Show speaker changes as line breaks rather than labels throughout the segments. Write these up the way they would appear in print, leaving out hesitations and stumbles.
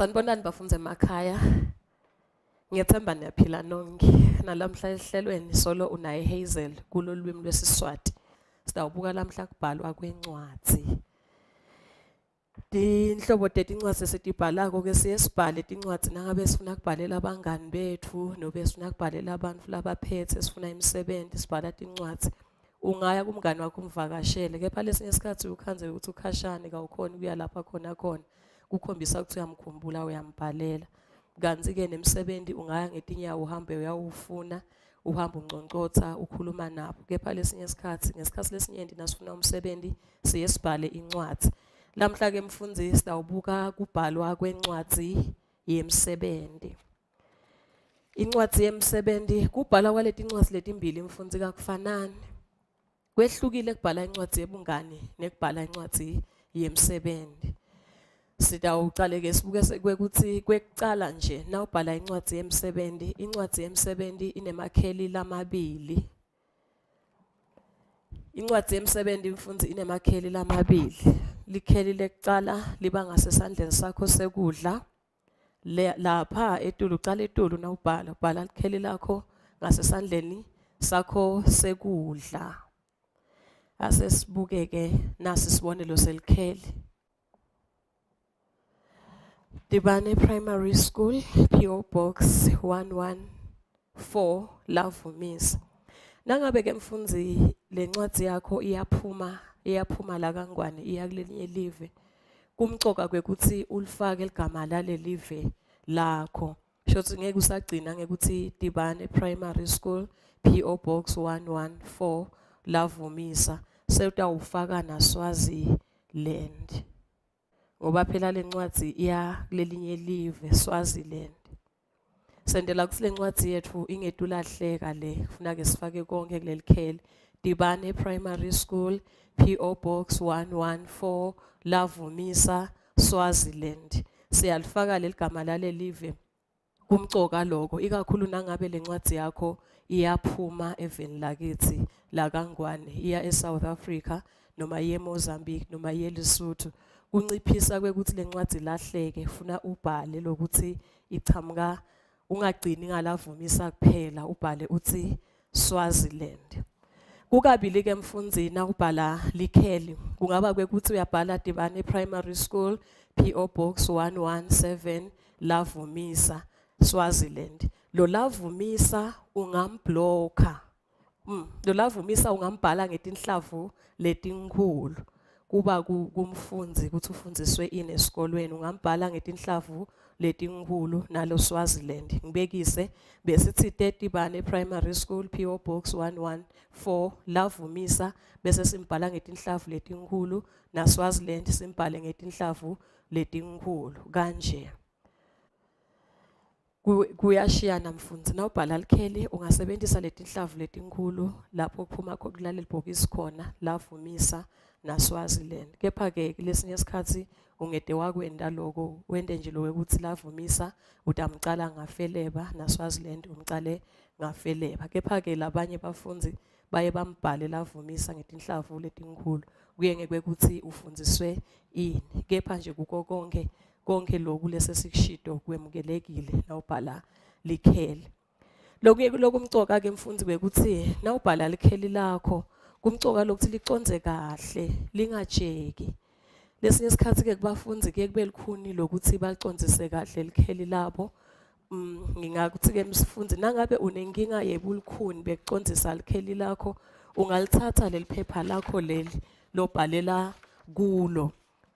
Sanibonani bafundzi emakhaya. Ngiyethemba niyaphila nonke. Nalamhla ehlelweni solo unaye Hazel kulolwimi lwesiSwati. Sitawubuka lamhla kubhalwa kwencwadzi. Tinhlobo tetincwadzi esitibhalako ke siye sibhale tincwadzi nangabe sifuna kubhalela abangani betfu nobe sifuna kubhalela abantu labaphetse sifuna imisebenti sibhala tincwadzi. Ungaya kumngani wakho umvakashele kepha lesinye isikhathi ukhandze ukuthi ukhashane kawukhoni kuya lapha khona khona kukhombisa ukuthi uyamkhumbula uyambhalela. Kanti-ke nemsebenzi ungaya ngetinyawo uhambe uyawufuna uhamba unconcotha ukhuluma nabo kepha lesinye isikhathi ngesikhathi lesinyenti nasifuna umsebenzi siye sibhale incwadzi. Lamhla-ke mfundzi sitawubuka kubhalwa kwencwadzi yemsebenzi. Incwadzi yemsebenzi kubhalwa kwaletincwadzi letimbili mfundzi kakufanani. Kwehlukile kubhala incwadzi yebungani nekubhala incwadzi yemsebenzi. Sitawucale ke sibuke kwekuthi kwekucala nje nawubhala incwadzi yemsebenzi, incwadzi yemsebenzi inemakheli lamabili. Incwadzi yemsebenzi mfundzi inemakheli lamabili. Likheli lekucala liba ngasesandleni sakho sekudla lapha etulu ucala etulu nawubhala ubhala likheli lakho ngasesandleni sakho sekudla. Ase sibuke-ke nasi isibonelo selikheli. Dibane Primary School, PO Box 114, Lavumisa. Nangabe ke mfundzi lencwadzi yakho iyaphuma iyaphuma la kaNgwane iya kulelinye live kumcoka kwekuthi ulifake ligama lalelive lakho Shothi ngeke usagcina ngekuthi Dibane Primary School PO Box 114 Lavumisa sewutawufaka naSwaziland ngoba phela lencwadzi iya kulelinye live Swaziland. Sentela kutsi lencwadzi yetfu ingetulahleka le kufuna-ke sifake konke kuleli kheli. Dibane Primary School PO Box 114 Lavumisa Swaziland. Siyalifaka leli gama lalelive kumcoka lokho ikakhulu nangabe lencwadi yakho iyaphuma eveni lakithi lakaNgwane iya eSouth Africa noma iye eMozambique noma iye eLesotho kunciphisa kwekuthi lencwadi ilahleke funa ubhale lokuthi ichamuka ungagcini ngalavumisa kuphela ubhale uthi Swaziland. Kukabili ke mfundzi nawubhala likheli kungaba kwekuthi uyabhala Dibane Primary School PO Box 117 Lavumisa Swaziland. Lo Lavumisa ungamblocker. Lo Lavumisa ungambhala ngetinhlavu letinkhulu. Kuba kumfundzi ukuthi ufundziswe ini esikolweni ungambhala ngetinhlavu letinkhulu nalo Swaziland. Ngibekise besithi Tetibane Primary School PO Box 114 Lavumisa bese simbhala ngetinhlavu letinkhulu na Swaziland simbhale ngetinhlavu letinkhulu kanje. Kuyashiyana mfundzi nawubhala likheli ungasebenzisa letinhlavu letinkhulu lapho kuphuma kulaleli bhokisi khona lavumisa naSwaziland. Kepha-ke kulesinye isikhathi ungede wakwenda loko wente nje lokwekuthi lavumisa utamcala ngafeleba naSwaziland umcale ngafeleba. Kepha-ke labanye bafundzi baye bambhale lavumisa ngetinhlavu letinkhulu kuye ngekwekuthi ufundziswe ini. Kepha nje kuko konke konke loku lesesikushito kwemukelekile nawubhala likheli. Lokuye lokumcoka ke mfundzi kwekuthi nawubhala likheli lakho kumcoka lokuthi licondze kahle lingajeki. Lesinye isikhathi ke kubafundzi kuye kube lukhuni lokuthi balicondzise kahle likheli labo. Ngingakuthi ke mfundzi nangabe unenkinga yebulukhuni bekucondzisa likheli lakho ungalithatha leli phepha lakho leli lobhalela kulo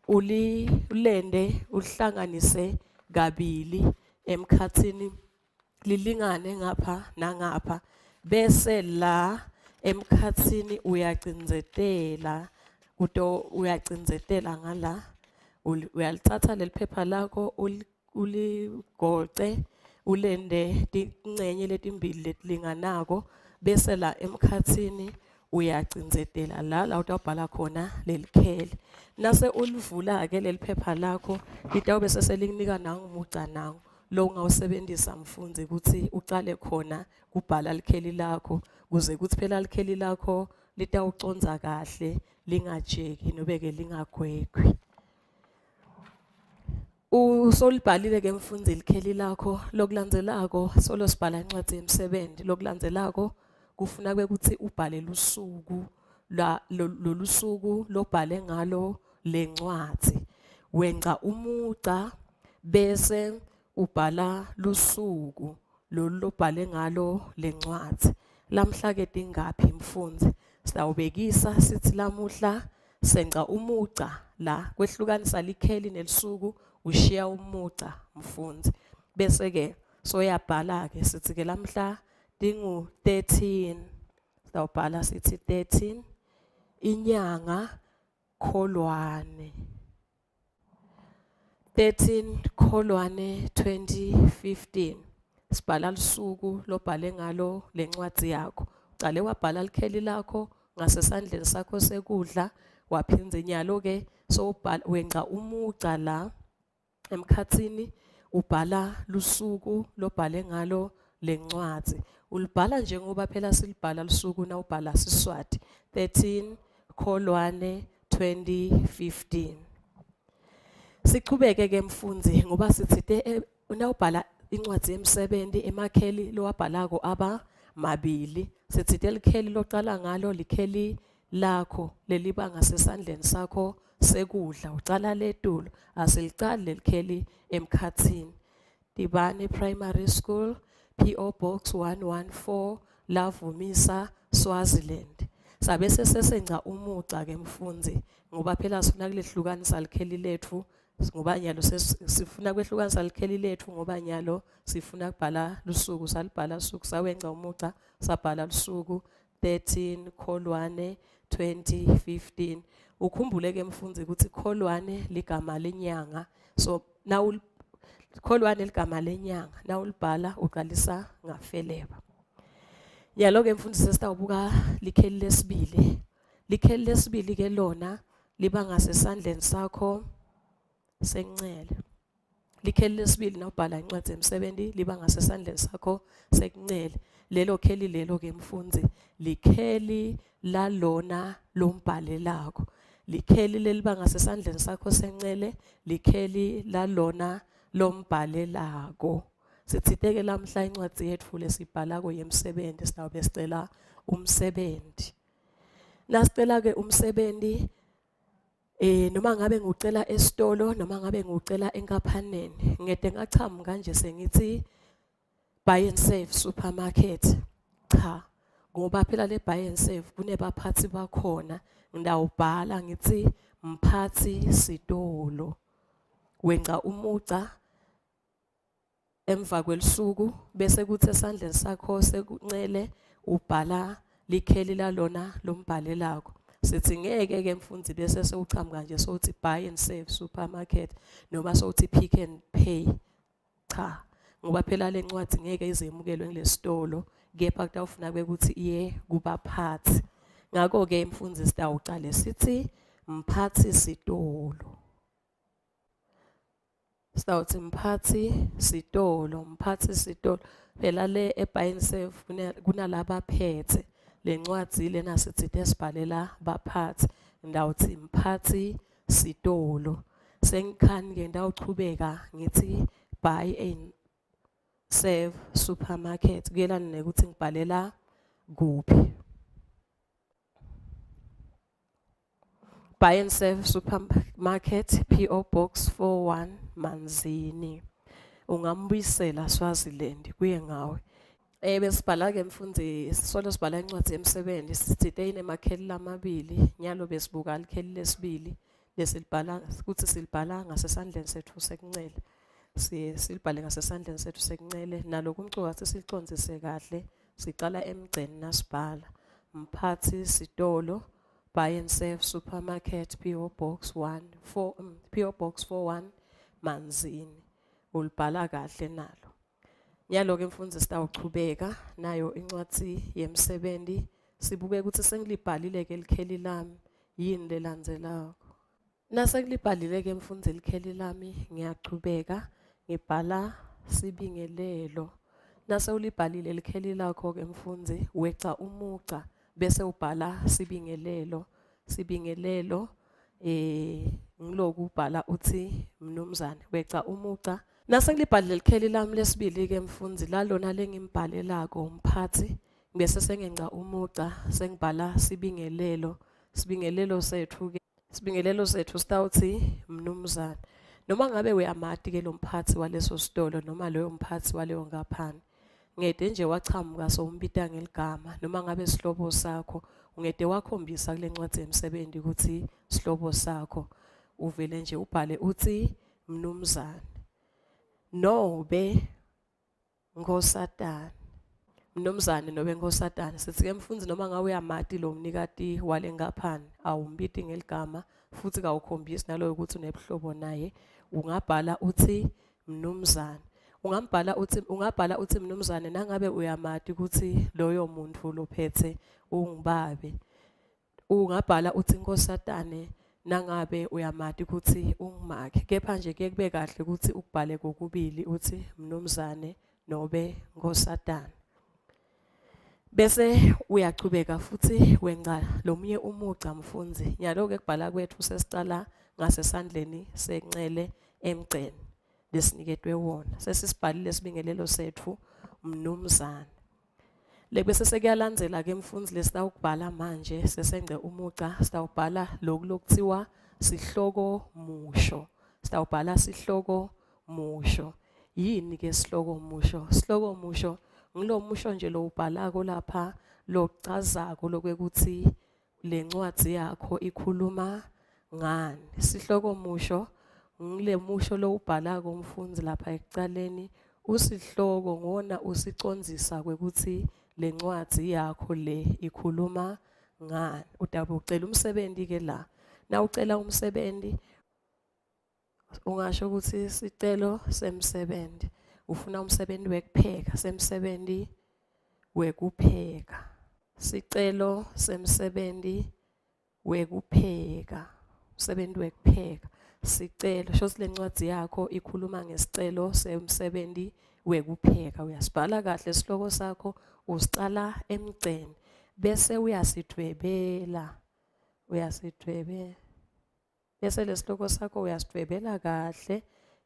ulilende ulihlanganise kabili emkhathini lilingane ngapha nangapha bese la emkhathini uyacindzetela kuto uyacindzetela ngala uyalithatha leli phepha lakho uligoce ulende tincenye letimbili letilinganako bese la emkhathini uyacindzetela la la utawubhala khona lelikheli nase ulivula ke leli phepha lakho litawube seselikunika nangu mugca nangu lo ungawusebenzisa mfundzi ukuthi ucale khona kubhala likheli lakho kuze kuthi phela likheli lakho litawucondza kahle lingajeki nobe ke lingagwegwi. Usolibhalile ke mfundzi likheli lakho lokulandzelako solo sibhala incwadzi yemsebenti lokulandzelako kufuna kwekutsi ubhale lusuku la lolu suku lobhale ngalo lencwadzi. Wengca umugca bese ubhala lusuku lolu lobhale ngalo lencwadzi. Lamhla ke tingaphi mfundzi? Sitawubekisa sithi lamuhla Sengca umugca la kwehlukanisa likheli nelisuku ushiya umugca mfundzi. Bese ke soyabhala ke sithi ke lamhla tingu 13. Sitawubhala sithi 13 inyanga Kholwane. 13 Kholwane 2015 sibhala lusuku lobhale ngalo lencwadi yakho ucale wabhala likheli lakho ngasesandleni sakho sekudla waphindze nyalo ke sowubhala wengca umugca la emkhatsini ubhala lusuku lobhale ngalo lencwadzi ulibhala njengoba phela silibhala lusuku nawubhala Siswati 13 Kholwane 2015 Sichubeke ke mfundzi ngoba sitsite eh, nawubhala incwadzi yemsebenti emakheli lowabhalako aba mabili sitsite likheli locala ngalo likheli lakho leliba ngasesandleni sakho sekudla ucala letulu asilicali lelikheli emkhatsini Tibane Primary School PO Box 114 Lavumisa Swaziland sabese sesengca umugca ke mfundzi ngoba phela sifuna kulehlukanisa likheli letfu ngoba nyalo sifuna kwehlukanisa likheli letfu ngoba nyalo sifuna kubhala lusuku salibhala lusuku sawengca umugca sabhala lusuku 13 Kholwane 2015 ukhumbule ke mfundzi ukuthi Kholwane ligama lenyanga so nawu Kholwane ligama lenyanga nawulibhala uqalisa ngafeleba nyalo ke mfundisi sesitawubuka likheli lesibili likheli lesibili ke lona liba ngasesandleni sakho sencele likheli lesibili nawubhala incwadi yemsebenti liba ngasesandleni sakho sekuncele lelo kheli lelo ke mfundzi likheli lalona lombhalelako likheli leliba ngasesandleni sakho sencele likheli lalona lombhalelako sitsite-ke lamhla incwadzi yetfu lesibhalako yemsebenti sitawube sicela umsebenti nasicela-ke umsebenti Eh noma ngabe ngicela esitolo noma ngabe ngicela enkaphaneni ngede ngachamuka nje sengithi buy and save supermarket cha ngoba phela le buy and save kunebaphathi bakhona ngidawubhala ngithi mphathi sitolo wenca umugca Emva kwelisuku bese kuthi esandleni sakho sekuncele ubhala likheli lalona lombhalelako. Sithi ngeke ke mfundzi bese sewuchamuka nje sowuthi buy and save supermarket noma sowuthi pick and pay. Cha, ngoba phela le ncwadi ngeke ize imukelwe ngilesitolo kepha kutawufuna ukuthi iye kubaphathi. Ngakho ke mfundzi sitawucale sithi mphathi sitolo. Sitawuthi mphathi sitolo, mphathi sitolo. Phela le eBuy and Save kunalabaphethe le ncwadi lena sitsite sibhalela baphathi. Ngitawuthi mphathi sitolo. Sengikhani ke ngitawuchubeka ngithi buy and save supermarket kuyelana nekuthi ngibhalela kuphi. Buy and Save Supermarket PO Box 41 Manzini. Ungambuyisela Swaziland kuye ngawe. Eh besibhala ke mfundzi solo sibhala incwadi yemsebenzi sithite inemakheli lamabili nyalo besibuka likheli lesibili lesilibhala ukuthi silibhala ngasesandleni sethu sekuncele siye silibhale ngasesandleni sethu sekuncele nalo kumcuka sisicondzise kahle Sicala emgceni nasibhala. Mphathi sitolo Buy and Save Supermarket PO Box 1 4 PO Box 41 Manzini. Ulibhala kahle nalo. Nyalo ke mfundzi sitawuchubeka nayo incwadzi yemsebenzi sibuke ukuthi sengilibhalile ke likheli lami yini lelandzelako. Nasekulibhalile-ke mfundzi likheli lami ngiyachubeka ngibhala sibingelelo. Nase ulibhalile likheli lakho-ke mfundzi weca umugca bese ubhala sibingelelo. Sibingelelo eh Ngiloku ubhala uthi mnumzane weca umuca. Nasengilibhalile likheli lami lesibili-ke mfundzi lalona lengimbhalelako umphathi bese sengenca umuca sengibhala sibingelelo. Sibingelelo sethu-ke sibingelelo sethu sitawuthi mnumzane. Noma ngabe uyamati-ke lo mphathi waleso sitolo noma loyo mphathi waleyo nkampani ngede nje wachamuka sowumbita ngeligama noma ngabe sihlobo sakho ungede wakhombisa kule ncwadi yemsebenti ukuthi sihlobo sakho uvele nje ubhale uthi mnumzane nobe nkhosatane mnumzane nobe nkhosatane sithi ke mfundzi noma ngabe uyamati lo mnikati wale nkampani awumbiti ngeligama futhi kawukhombisi naloyo ukuthi unebuhlobo naye ungabhala uthi mnumzane ungambhala uthi ungabhala uthi mnumzane nangabe uyamati ukuthi loyo muntu lophethe ungubabe ungabhala uthi nkosatane nangabe uyamati ukuthi ungumake kepha nje kuye kube kahle ukuthi ukubhale kokubili uthi mnumzane nobe nkosatane bese uyachubeka futhi wenca lomunye umugca mfundzi nyalo-ke kubhala kwethu sesicala ngasesandleni sencele emgceni lesiniketwe wona sesisibhalile sibingelelo sethu mnumzane Lebese sekuyalandzela ke mfundzi lesitawukubhala manje sesengce umugca sitawubhala loku lokuthiwa sihloko musho sitawubhala sihloko musho yini ke sihloko musho sihloko musho ngilo musho nje lowubhalako lapha lochazako lokwekuthi lencwadzi yakho ikhuluma ngani sihloko musho ngile musho lowubhalako umfundzi lapha ekucaleni usihloko ngona usicondzisa kwekuthi lencwadzi yakho le ikhuluma ngani utabe ucela umsebenti ke la nawucela umsebenti ungasho ukuthi sicelo semsebenzi ufuna umsebenzi wekupheka semsebenzi wekupheka sicelo semsebenzi wekupheka umsebenzi wekupheka sicelo sho le ncwadi yakho ikhuluma ngesicelo semsebenzi wekupheka uyasibhala kahle isihloko sakho usicala emgceni bese uyasidvwebela uyasidvwebela Bese lesihloko sakho uyasidvwebela kahle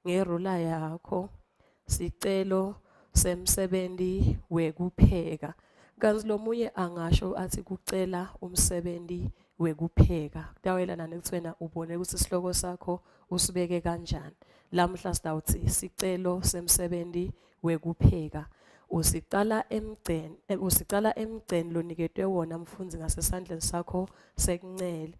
ngerula yakho sicelo semsebenti wekupheka. Kanti lomunye angasho athi kucela umsebenti wekupheka. Kutawelana nekuthi wena ubone ukuthi isihloko sakho usibeke kanjani. Lamuhla sitawutsi sicelo semsebenti wekupheka. Usicala emgceni eh, usicala emgceni loniketwe wona mfundzi ngasesandleni sakho sekuncele.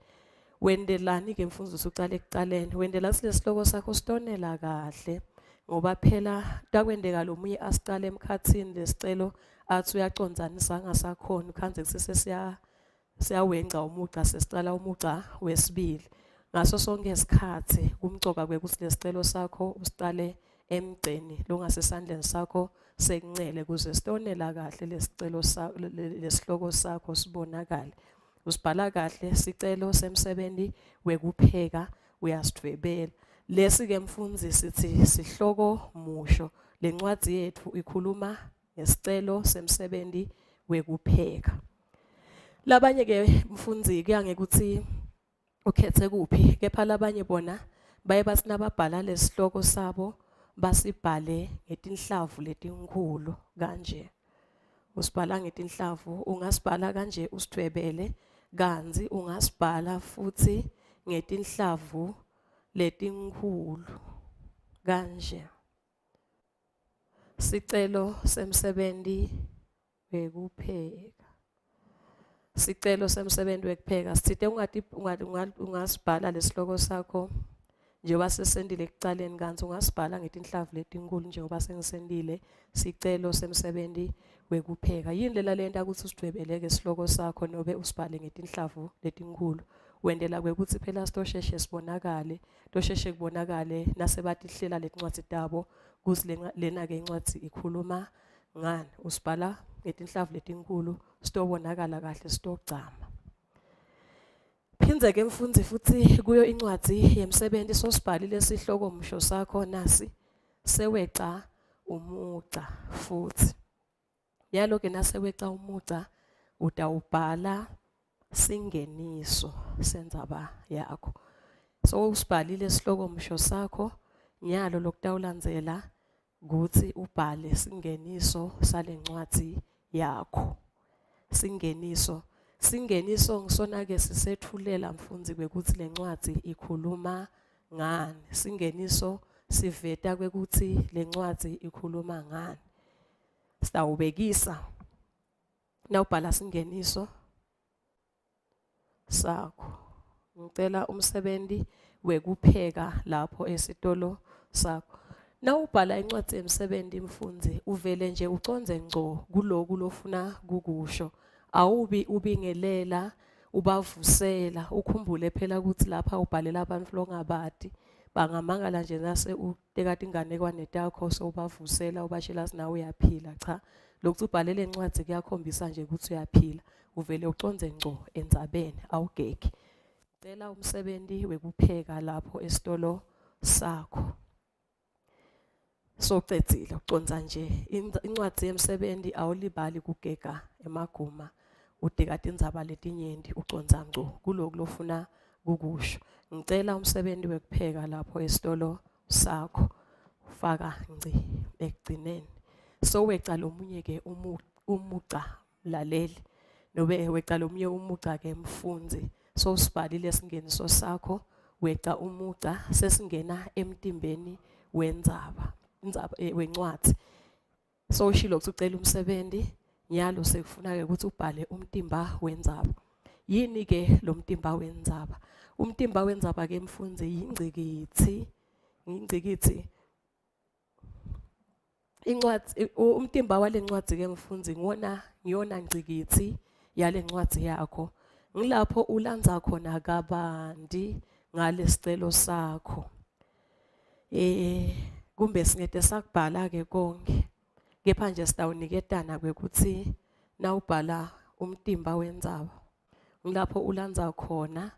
Wendelani ke mfundisi usucala ekucaleni wendela silesihloko sakho sitonela kahle ngoba phela takwendeka lomunye asicale emkhathini lesicelo athi uyacondzanisa angasakhona ukhandze kusese siya siyawengca umugca sesicala umugca wesibili ngaso sonke isikhathi kumcoka kwekuthi lesicelo sakho usicale emgceni longasesandleni sakho sekuncele kuze sitonela kahle lesicelo lesihloko sakho sibonakale Usibhala kahle sicelo semsebenti wekupheka uyasidvwebela. Lesi-ke mfundzi sithi sihloko musho. Lencwadzi yetfu ikhuluma ngesicelo semsebenti wekupheka. Labanye-ke mfundzi kuya ngekutsi ukhetse kuphi kepha labanye bona baye batsi nababhala lesihloko sabo basibhale ngetinhlavu letinkhulu kanje usibhala ngetinhlavu ungasibhala kanje usidvwebele kantsi ungasibhala futhi ngetinhlavu letinkhulu kanje sicelo semsebenti wekupheka sicelo semsebenti wekupheka sitsite ungati ungasibhala lesihloko sakho njengoba sesendile ekucaleni kantsi ungasibhala ngetinhlavu letinkulu njengoba sengisendile sicelo semsebenti wekupheka yini lela lenta ukuthi usidvwebeleke sihloko sakho nobe usibhale ngetinhlavu letinkulu wendela kwekutsi phela sitosheshe sibonakale tosheshe kubonakale nasebatihlela letincwadzi tabo kutsi lena-ke incwadzi ikhuluma ngani usibhala ngetinhlavu letinkulu sitobonakala kahle sitogcama phindze ke mfundzi futhi kuyo incwadzi yemsebenti sosibhalile sihloko msho sakho nasi seweca umugca futhi yalo ke naseweca umugca utawubhala singeniso sendzaba yakho. Sowusibhalile sihloko msho sakho, nyalo lokutawulandzela kutsi ubhale singeniso salencwadzi yakho. Singeniso. Singeniso ngisona-ke sisetfulela mfundzi kwekutsi lencwadzi ikhuluma ngani. Singeniso siveta kwekutsi lencwadzi ikhuluma ngani. Sitawubekisa nawubhala singeniso sakho. Ngicela umsebenti wekupheka lapho esitolo sakho. Nawubhala incwadzi yemsebenti mfundzi uvele nje ucondze ngco kuloku lofuna kukusho. Awubi ubingelela ubavusela ukhumbule phela ukuthi lapha ubhalela abantu longabati bangamangala nje nase uteka tinganekwane takho sewubavusela ubatshela nawe uyaphila cha lokuthi ubhale lencwadzi kuyakhombisa nje ukuthi uyaphila uvele ucondze ngco endzabeni awugegi cela umsebenti wekupheka lapho esitolo sakho socedzile ucondza nje incwadzi yemsebenti awulibali kugega emaguma udika tindzaba letinyenti ucondza ngco kuloku lofuna kukusho ngicela umsebenti wekupheka lapho esitolo sakho faka ngci ekugcineni soweca lomunye ke umugca mlaleli nobe weca lomunye umugca ke mfundzi sowusibhalile singeniso sakho weca umugca sesingena emtimbeni wendzaba indzaba eh, wencwadzi sowushilo ukuthi ucela umsebenzi nyalo sekufuna ke ukuthi ubhale umtimba wendzaba yini ke lo mtimba wendzaba umtimba wendzaba ke mfundzi yingcikitsi ngingcikitsi incwadzi umtimba walencwadzi ke mfundzi ngiwona ngiyona ngcikitsi yalencwadzi yakho ngilapho ulandza khona kabanti ngalesicelo sakho eh kumbe singete sakubhala ke konke kepha nje sitawuniketana kwekuthi nawubhala umtimba wendzaba ngilapho ulandza khona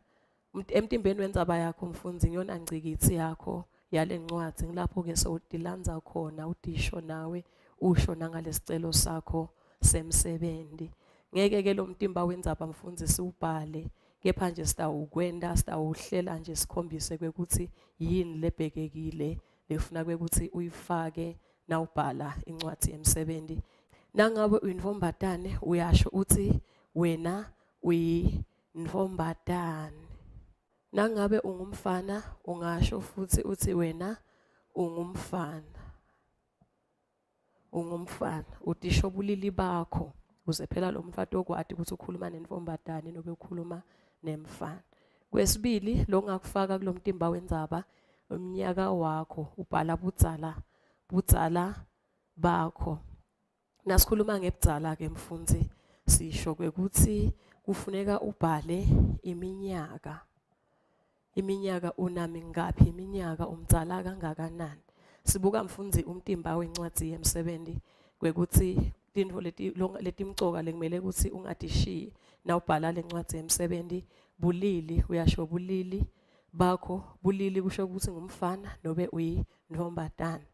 Emtimbeni wendzaba yakho mfundzi ngiyona ngcikitsi yakho yale ncwadzi ngilapho-ke sewutilandza khona utisho nawe usho nangalesicelo sakho semsebenti. Ngeke-ke lo mtimba wendzaba mfundzi siwubhale kepha nje sitawukwenta sitawuhlela nje sikhombise kwekutsi yini lebhekekile lefuna kwekutsi uyifake nawubhala incwadzi yemsebenti. Nangabe uyintfombatane uyasho utsi wena uyi Ntfombatane. Nangabe ungumfana ungasho futsi utsi wena ungumfana. Ungumfana utisho bulili bakho kuze phela lo mfati okwati ukuthi ukhuluma nentfombatane nobe ukhuluma nemfana. Kwesibili longakufaka kulomtimba wendzaba umnyaka wakho ubhala budzala budzala bakho. Nasikhuluma ngebudzala-ke mfundzi sisho kwekutsi kufuneka ubhale iminyaka. Iminyaka unamingaphi iminyaka umdzala kangakanani. Sibuka mfundzi umtimba wencwadzi yemsebenti kwekutsi tintfo letimcoka lekumele kutsi ungatishiyi nawubhala lencwadzi yemsebenti bulili uyasho bulili bakho bulili kusho kutsi ngumfana nobe uyintfombatana.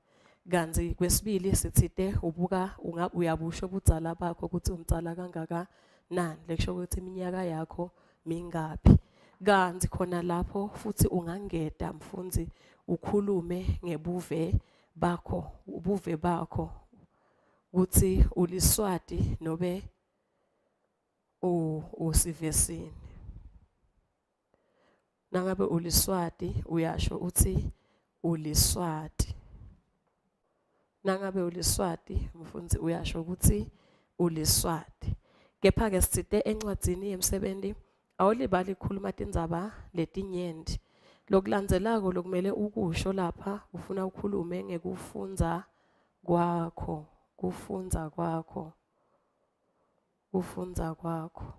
Kantsi kwesibili sitsite ubuka uyabusho budzala bakho kutsi umdzala kangakanani lekusho kutsi iminyaka yakho mingaphi. Kantsi khona lapho futsi ungangeta mfundzi ukhulume ngebuve bakho ubuve bakho kutsi uliSwati nobe usivesini. Nangabe uliSwati uyasho utsi uliSwati. Nangabe uliSwati mfundzi uyasho kutsi uliSwati. Kepha-ke sitsite encwadzini yemsebenti awulibali kukhuluma tindzaba letinyenti. Lokulandzelako lokumele ukusho lapha ufuna ukhulume ngekufundza kwakho, kufundza kwakho, kufundza kwakho.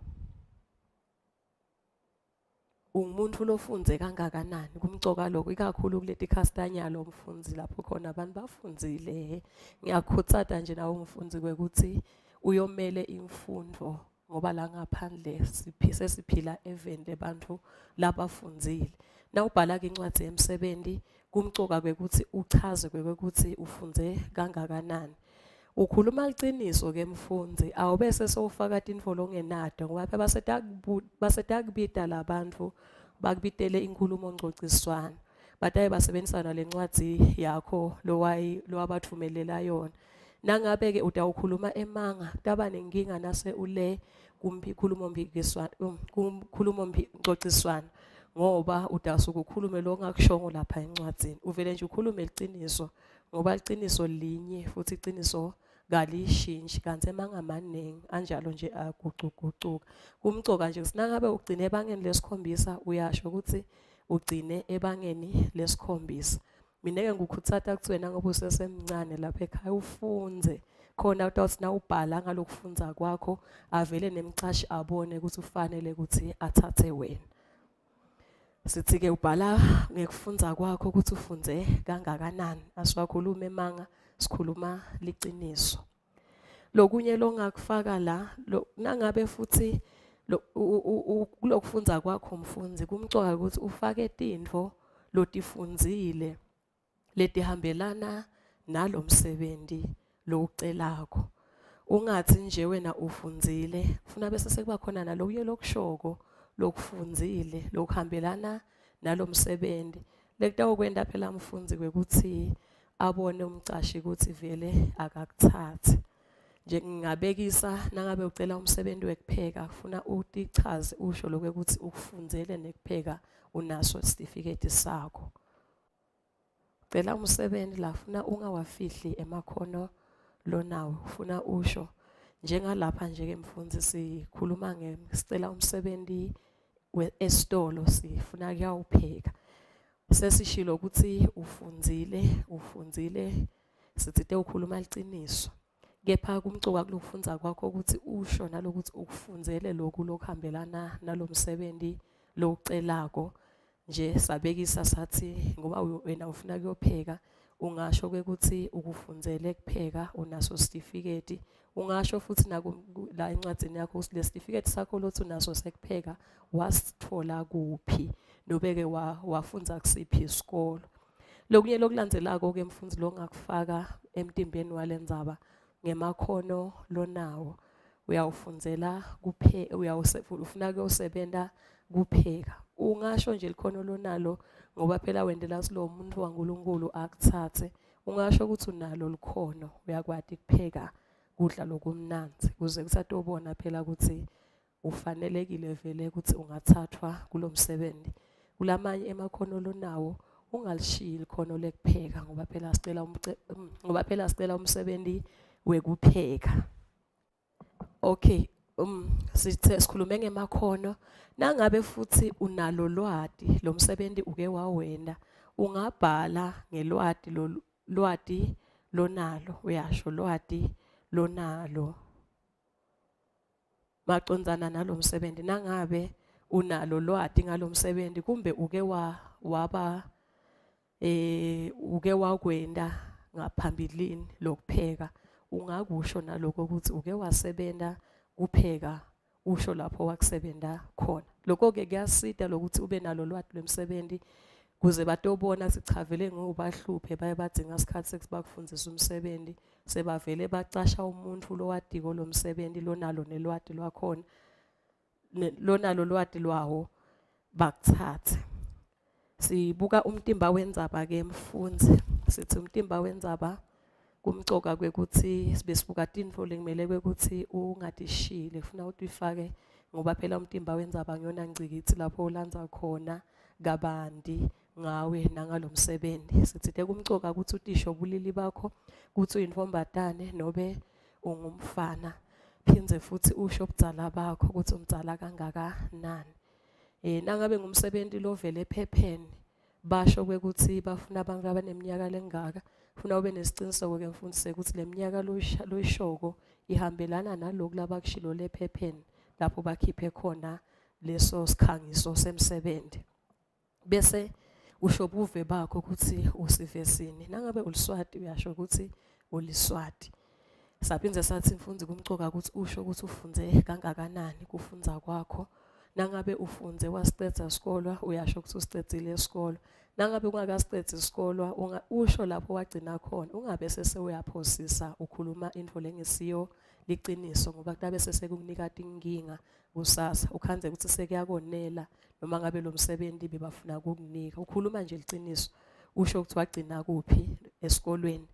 Ungumuntfu lofundze kangakanani kumcoka lokho ikakhulu kuleti khastanyalo mfundzi lapho khona abantu bafundzile ngiyakhutsata nje nawe umfundzi kwekuthi uyomele imfundvo ngoba la ngaphandle sesiphila eveni lebantfu labafundzile nawubhala-ke incwadzi yemsebenti kumcoka kwekuthi uchaze kwekuthi ufundze kangakanani Ukhuluma liciniso ke mfundzi awubese sowufaka tintfo longenato ngoba phela basetakubita labantfu Bakubitele inkhulumo ngcociswano. Bataye basebenzisa nalencwadzi yakho lowayi lowabatfumelela yona. Nangabe-ke utawukhuluma emanga, kutaba nenkinga nase ule kumkhulumo mpikiswano kumkhulumo ngcociswano ngoba utasuke ukhulume lokungakushongo lapha encwadzini. Uvele nje ukhulume liciniso ngoba liciniso linye futhi iciniso kalishintshi kanti emanga maningi anjalo nje agucugucuka. Kumcoka nje ukuthi nangabe ugcine ebangeni lesikhombisa uyasho ukuthi ugcine ebangeni lesikhombisa. Mina-ke ngikukhuthata ukuthi wena ngoba usesemncane lapha ekhaya ufundze khona utawuthi nawubhala ngalokufundza kwakho avele nemcashi abone ukuthi ufanele ukuthi athathe wena. Sithi-ke ubhala ngekufundza kwakho ukuthi ufunde kangakanani. Asiwakhulumi emanga, sikhuluma liciniso. Lokunye longakufaka la, nangabe futhi kulokufundza kwakho mfundzi kumcoka ukuthi ufake tintfo lotifundzile letihambelana nalomsebenzi lowucelako. Ungathi nje wena ufundzile, kufuna bese sekuba khona nalokunye lokushoko lokufundzile lokuhambelana nalomsebenzi. Lekutawukwenta phela mfundzi kwekutsi abone umcashi kutsi vele akakuthatsi. Nje ngingabekisa nangabe ucela umsebenzi wekupheka kufuna utichaze usho lokwekutsi ukufundzele nekupheka unaso isitifiketi sakho. Cela umsebenzi la funa ungawafihli emakhono lonawo funa usho njengalapha nje ke mfundzi sikhuluma nge sicela umsebenzi esitolo sifuna kuyawupheka sesishilo ukuthi ufundzile ufundzile sitsite ukhuluma liciniso kepha kumcoka kulokufundza kwakho ukuthi usho nalokuthi ukufundzele lokhu lokuhambelana nalomsebenzi lowucelako nje sabekisa sathi ngoba wena ufuna kuyopheka ungasho ukuthi ukufundzele kupheka unaso certificate ungasho futhi naku la encwadzini yakho ukuthi le certificate sakho lothi unaso sekupheka wasithola kuphi nobeke wafundza kusiphi isikolo. Lokunye lokulandzelako ke mfundzi longakufaka emtimbeni walendzaba ngemakhono lonawo uyawufundzela kuphe uyawufuna kuyosebenta kupheka ungasho nje likhono lonalo ngoba phela wendela kutsi lowo muntu waNkulunkulu akutsatse ungasho ukuthi unalo likhono uyakwati kupheka kudla lokumnandzi kuze kusatobona phela ukuthi ufanelekile vele ukuthi ungathathwa kulomsebenzi kulamanye emakhono lonawo ungalishiyi likhono lekupheka ngoba phela sicela ngoba phela sicela umsebenzi wekupheka. Okay, sithe sikhulume ngemakhono nangabe futhi unalo lwati lo msebenzi uke wawenda ungabhala ngelwati lolu lwati lonalo uyasho lwati lonalo macondzana nalomsebenzi nangabe unalo lwati ngalomsebenzi kumbe uke wa waba eh uke wakwenda ngaphambilini lokupheka ungakusho naloko ukuthi uke wasebenta kupheka usho lapho wakusebenta khona lokho ke kuyasita lokuthi ube nalo lwati lwemsebenzi kuze batobona sichavele ngobahluphe baye badzinga isikhathi sekuthi bakufundise umsebenzi sebavele bacasha umuntu lowadiko lomsebenzi lonalo nelwati lwakhona lonalo lwati lwawo bakuthathe. Sibuka umtimba wendzaba ke mfundzi sithi umtimba wendzaba kumcoka kwekutsi sibe sibuka tintfo lekumele kwekutsi ungatishili kufuna utifake ngoba phela umtimba wendzaba ngiyona ngcikitsi lapho ulandza khona kabanti ngawe nangalomsebenzi. Sitsite kumcoka kutsi utisho bulili bakho kutsi uyintfombatane nobe ungumfana phindze futsi usho budzala bakho kutsi umdzala kangakanani. Eh nangabe ngumsebenti lovele ephepheni basho kwekutsi bafuna abantu abaneminyaka lengaka funa ube nesiciniseko ke mfundisi ukuthi leminyaka loyishoko ihambelana naloku labakushilo lephepheni lapho bakhiphe khona leso sikhangiso semsebenzi. Bese usho buve bakho ukuthi usivesini nangabe uliswati uyasho ukuthi uliswati. Saphindze sathi mfundzi kumcoka ukuthi usho ukuthi ufundze kangakanani kufundza kwakho. Nangabe ufundze wasicedza isikolwa uyasho ukuthi usicedzile isikolwa. Nangabe ungakasicedzi isikolwa usho lapho wagcina khona ungabe sese uyaphosisa ukhuluma intfo lengesiyo. liciniso ngoba kutabe sesekukunika tinkinga kusasa ukhandze ukuthi sekuyakonela noma ngabe lo msebenzi bebafuna kukunika ukhuluma nje liciniso usho ukuthi wagcina kuphi esikolweni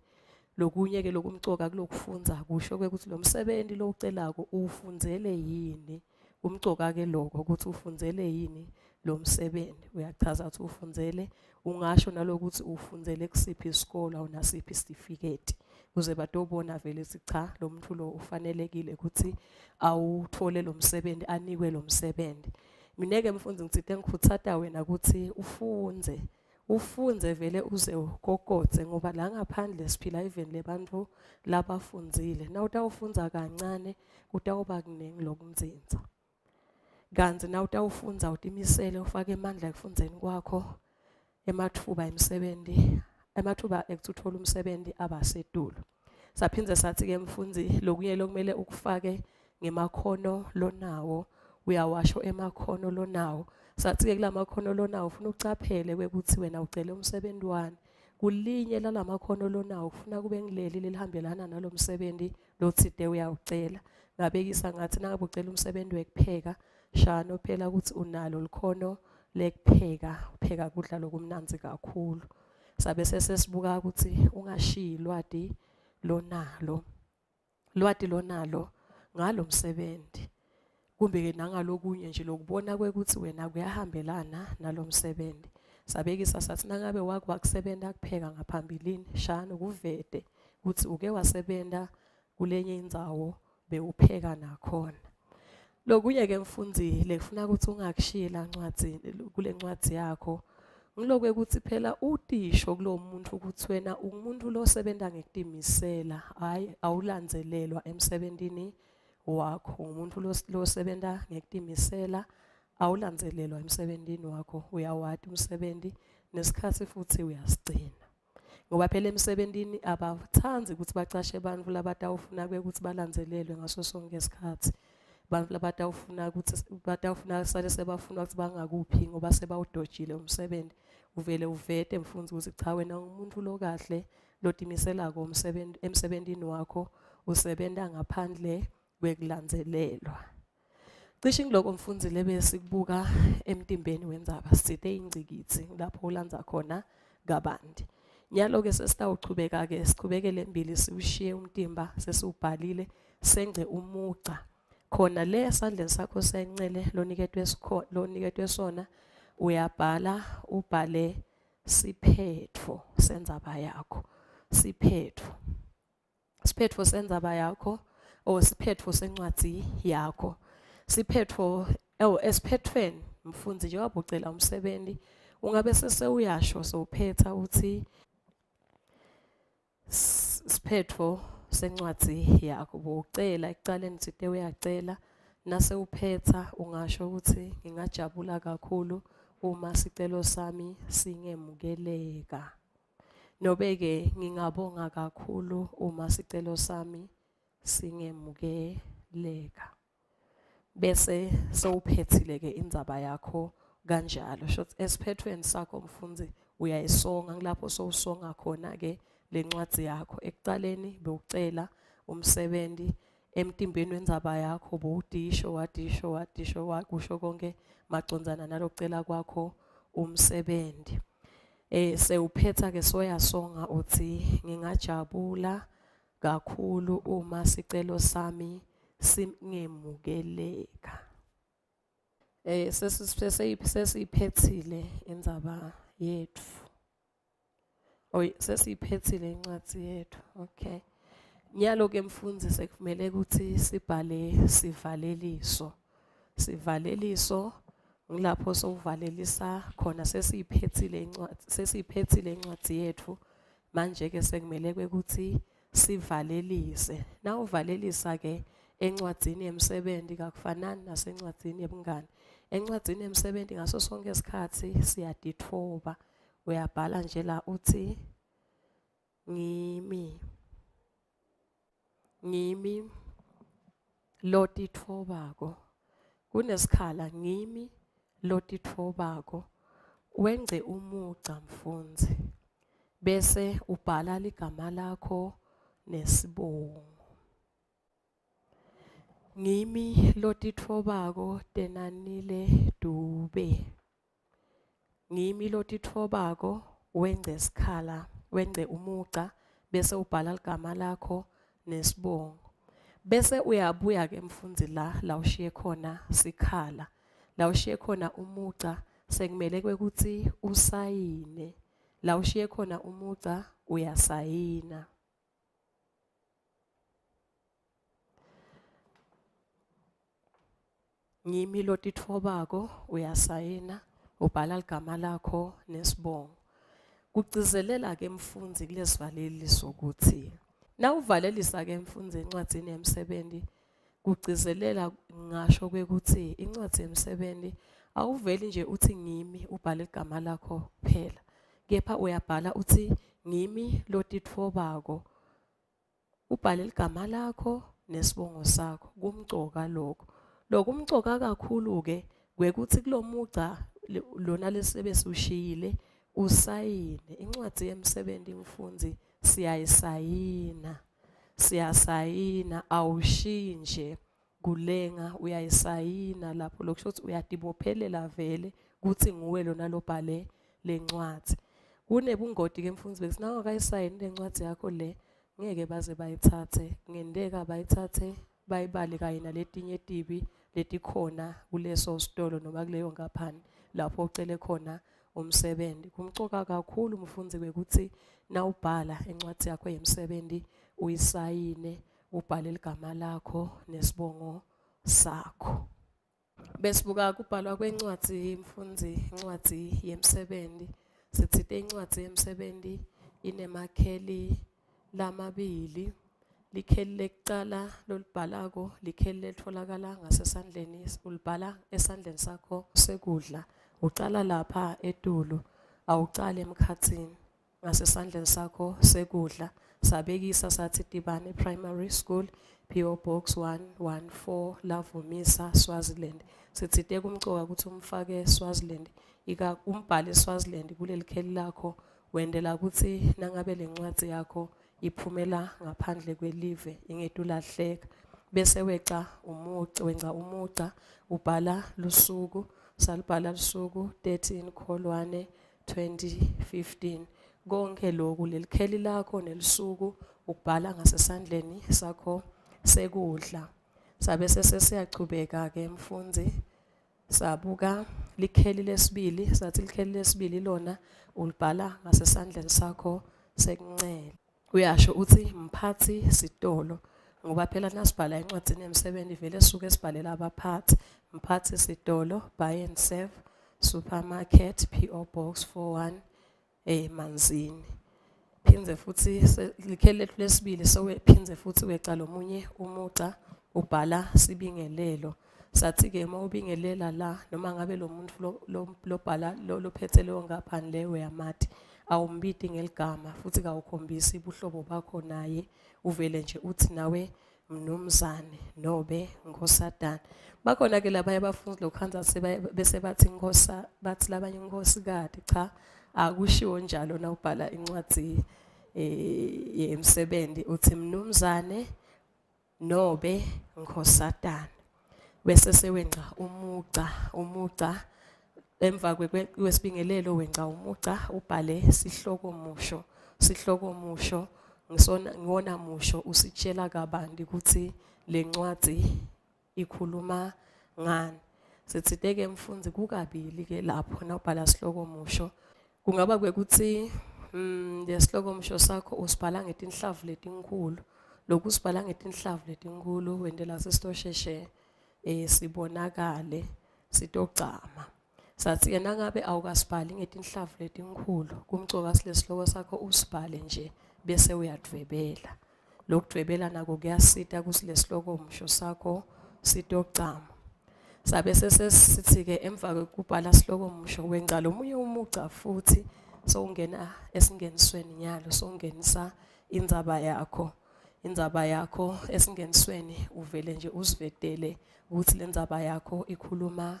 lokunye ke lokumcoka kulokufundza kusho ke ukuthi lo msebenzi lowucelako uwufundzele yini kumcoka ke lokho ukuthi ufundzele yini lo msebenzi uyachaza ukuthi ufundzele ungasho nalokuthi ufundzele kusiphi isikolo awunasiphi isitifiketi kuze batobona vele ukuthi cha lo muntu lo ufanelekile ukuthi awuthole lo msebenzi anikwe lo msebenzi mina-ke mfundzi ngitsite ngikhutsata wena ukuthi ufundze ufundze vele uze ukokotse ngoba la ngaphandle siphila even lebantfu labafundzile na utawufundza kancane kutawuba kuningi lokunzinza kantsi na utawufundza utimisele ufake emandla ekufundzeni kwakho ematfuba emsebenti ematfuba ekuthi uthole umsebenti abasetulu saphindze sathi-ke mfundzi lokunye lokumele ukufake ngemakhono lonawo uyawasho emakhono lonawo sathi-ke kula makhono lonawo ufuna ucaphele kwekuthi wena ucele umsebenzi wani kulinye lalamakhono lonawo kufuna kube ngileli lelihambelana nalo msebenzi lotsite uyawucela ngabekisa ngathi nangabe ucela umsebenzi wekupheka shano phela ukuthi unalo likhono lekupheka upheka kudla lokumnandzi kakhulu sabe sesibuka ukuthi ungashiyi lwati lonalo lwati lonalo ngalo msebenzi kumbe-ke nangalokunye nje lokubona kwekuthi wena kuyahambelana nalo msebenzi sabekisa sathi nangabe wake wakusebenta kupheka ngaphambilini shano kuvete ukuthi uke wasebenta kulenye indzawo bewupheka nakhona lokunye-ke mfundzile kufuna ukuthi ungakushiyi la ncwadzini kule ncwadzi yakho ngilokwe ukuthi phela utisho kulo muntu ukuthi wena umuntu losebenza ngekutimisela hhayi awulandzelelwa emsebentini wakho umuntu losebenza ngekutimisela awulandzelelwa emsebentini wakho uyawati umsebenzi nesikhathi futhi uyasigcina ngoba phela emsebentini abathandi ukuthi bacashe abantu labatawufuna ukuthi balandzelelwe ngaso sonke isikhathi abantu labatawufuna ukuthi batawufuna sale sebafuna ukuthi bangakuphi ngoba sebawudojile umsebenzi uvele uvete mfundzi ukuthi cha wena umuntu lokahle lotimiselako umsebenzi emsebentini wakho usebenta ngaphandle kwekulandzelelwa Cishe ngiloko mfundzi lebesikubuka emtimbeni wendzaba sitsite ingcikitsi lapho ulandza khona kabanti. Nyalo-ke sesitawuchubeka-ke sichubekele embili siwushiye umtimba sesiwubhalile sengce umugca khona le esandleni sakho sencele loniketwe loniketwe sona uyabhala ubhale siphetfo sendzaba yakho siphetfo siphetfo sendzaba yakho or siphetfo sencwadzi yakho siphetfo oh esiphethweni mfundzi njengoba ucela umsebenzi ungabe sesewuyasho sowuphetha uthi siphetfo sencwadzi yakho bowucela ekucaleni site uyacela nase uphetha ungasho ukuthi ngingajabula kakhulu uma sicelo sami singemukeleka Nobe-ke ngingabonga kakhulu uma sicelo sami singemukeleka. Bese sewuphethile-ke indzaba yakho kanjalo. Shuthi esiphethweni sakho mfundzi uyayisonga ngilapho sowusonga khona-ke le ncwadzi yakho. Ekucaleni bewucela umsebenzi emtimbeni wendzaba yakho bowudisho wadisho wadisho wakusho konke macondzana nalokucela kwakho umsebenzi. Eh sewuphetha ke soyasonga uthi ngingajabula kakhulu uma sicelo sami singemukeleka. Eh sesiyiphethile indzaba yethu. Oy sesiyiphethile incwadi yethu. Okay. Nyalo ke mfundzi sekumele ukuthi sibhale sivaleliso. Sivaleliso ngilapho sowuvalelisa khona sesiyiphethile incwadi sesiyiphethile incwadi yethu manje ke sekumele ukuthi sivalelise. Nawuvalelisa ke encwadzini yemsebenzi kakufanani nasencwadzini yebungani. Encwadzini yemsebenzi ngaso sonke isikhathi siyadithoba. Uyabhala nje la uthi ngimi ngimi lotitfobako kunesikhala ngimi lotitfobako wengce umugca mfundzi bese ubhala ligama lakho nesibongo. Ngimi lotitfobako Tenanile Dube. Ngimi lotitfobako wengce sikhala, wengce umugca bese ubhala ligama lakho nesibongo. Bese uyabuya ke mfundzi la la ushiye khona sikhala. La ushiye khona umugca sekumele kwekutsi usayine. La ushiye khona umugca uyasayina. Ngimi lotitfobako uyasayina ubhala ligama lakho nesibongo. Kugcizelela ke mfundzi kulesivaleliso ukuthi nawuvalelisa ke mfundzi encwadzini yemsebenti kugcizelela ngasho kwekutsi incwadzi yemsebenti awuveli nje uthi ngimi ubhale ligama lakho kuphela kepha uyabhala uthi ngimi lotitfobako ubhale ligama lakho nesibongo sakho kumcoka lokho lokumcoka kakhulu ke kwekuthi kulomugca lona lesebe sushiyile usayine incwadi yemsebenzi mfundzi siyayisayina siyasayina awushiyi nje kulenga uyayisayina lapho lokusho ukuthi uyatibophelela vele kuthi nguwe lona lobhale lencwadi kunebungoti ke mfundzi bekuthi nawungakayisayini lencwadi yakho le ngeke baze bayithathe kungenteka bayithathe bayibale kanye naletinye tibi letikhona kuleso sitolo noma kuleyo nkampani lapho ucele khona umsebenzi. Kumcoka kakhulu mfundzi kwekutsi nawubhala incwadzi yakho yemsebenzi uyisayine ubhale ligama lakho nesibongo sakho. Besibuka kubhalwa kwencwadzi mfundzi incwadzi yemsebenzi. Sitsite incwadzi yemsebenzi inemakheli lamabili. Likheli lekucala lolibhalako likheli lelitfolakala ngasesandleni ulibhala esandleni sakho sekudla. Ucala lapha etulu awucali emkhatsini ngasesandleni sakho sekudla. Sabekisa sathi Tibane Primary School PO Box 114 Lavumisa Swaziland. Sitsite kumcoka ukuthi umfake Swaziland ika umbhale Swaziland kuleli kheli lakho wendela ukuthi nangabe lencwadzi yakho iphumela ngaphandle kwelive ingetulahleka bese weca umuca wenza umuca ubhala lusuku salibhala lusuku 13 Kholwane 2015 konke lokhu lelikheli lakho nelisuku ukubhala ngasesandleni sakho sekudla sabe sesiyachubeka ke mfundzi Sabuka likheli lesibili, sathi likheli lesibili lona ulibhala ngasesandleni sakho sekunxele. Uyasho uthi mphathi sitolo ngoba phela nasibhala encwadini yemsebenzi vele suke sibhalela abaphathi. Mphathi sitolo, buy and save, supermarket, PO Box 41 emanzini. Phindze futhi likheli lethu lesibili sowephindze futhi weca lomunye umugca ubhala sibingelelo. Sathi-ke uma ubingelela la noma ngabe lo muntu lobhala lophethe leyo nkampani leyo uyamati awumbiti ngeligama futhi kawukhombisi ubuhlobo bakho naye uvele nje uthi nawe mnumzane nobe nkosatana bakhona ke labanye abafundi lokhanza bese bathi nkosa bathi labanye inkosikati cha akushiwo njalo nawubhala incwadi eh yemsebenzi uthi mnumzane nobe nkosatana bese sewengca umugca umugca emva kwesibingelelo wengca umugca ubhale sihloko musho sihloko musho ngisona ngiwona musho usitshela kabanti ukuthi lencwadi ikhuluma ngani sitsite ke mfundzi kukabili ke lapho nawubhala sihloko musho kungaba kwekuthi lesihloko musho sakho usibhala ngetinhlavu letinkhulu lokhu usibhala ngetinhlavu letinkhulu wentela sesitosheshe eh sibonakale sitogcama sathi-ke nangabe awukasibhali ngetinhlavu letinkhulu kumcoka silesihloko sakho usibhale nje bese uyadvwebela lokudvwebela nako kuyasita kutsi lesihloko msho sakho sitogcama sabe sesesithi-ke emva kwekubhala sihloko msho wengca lomunye umugca futhi sowungena esingenisweni nyalo sowungenisa indzaba yakho indzaba yakho esingenisweni uvele nje usivetele ukuthi lendzaba yakho ikhuluma